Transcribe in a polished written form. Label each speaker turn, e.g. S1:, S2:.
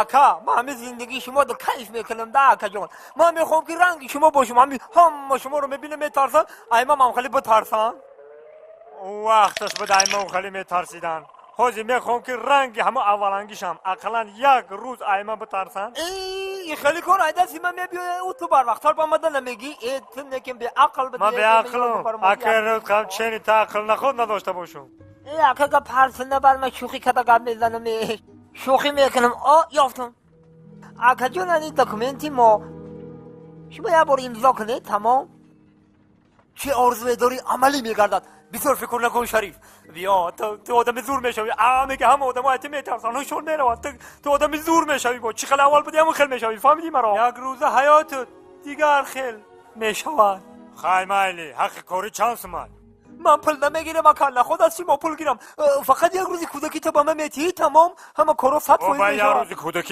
S1: Ака, ман ҳамин зиндагии шумо да кайф мекунам да, акаҷон. Ман мехоҳам, ки ранги шумо бошам. Ҳами ҳама шуморо мебинам, метарсан, ай ман хеле битарсан.
S2: Вақташ буд, ай ман хеле метарсидан. Ҳозир мехоҳам, ки ранги ҳамо аввалангишам, ақаллан як рӯз ай ман битарсан.
S1: Хеле кор ай дасти ман мебиёя. Ӯ ту барвақттар ба мада намегӣ, э, ту некем беақл.
S2: Ман беақлам, ака? Рӯдқам чени та ақл наход надошта бошум.
S1: Э, ака, гап ҳарф набар, ман шӯхӣ када гап мезанам, шӯхӣ мекунам. О, ёфтам, акаҷон, ани документи мо, шумо як бор имзо кунед, тамом. Чӣ орзуе дорӣ, амалӣ мегардад. Бисёр фикр накун, Шариф,
S2: биё. Ту одами зур мешавӣ. Аме ки ҳама одамо ай ту метарсан, ҳушон меравад. Ту одами зур мешавӣ. Бо чӣ хел аввал буди, ҳамон хел мешавӣ. Фаҳмидӣ маро? Як рӯза ҳаётут дигар хел мешавад. Хай, майли, ҳаққи корӣ чанд сумад?
S1: Ман пул намегирам, ака, наход аз шумо пул гирам. Фақат як рӯзи кӯдакита ба ман метиҳӣ, тамом, ҳама коро 100%
S2: Ба як
S1: мешавад.
S2: рӯзи кӯдакӣ.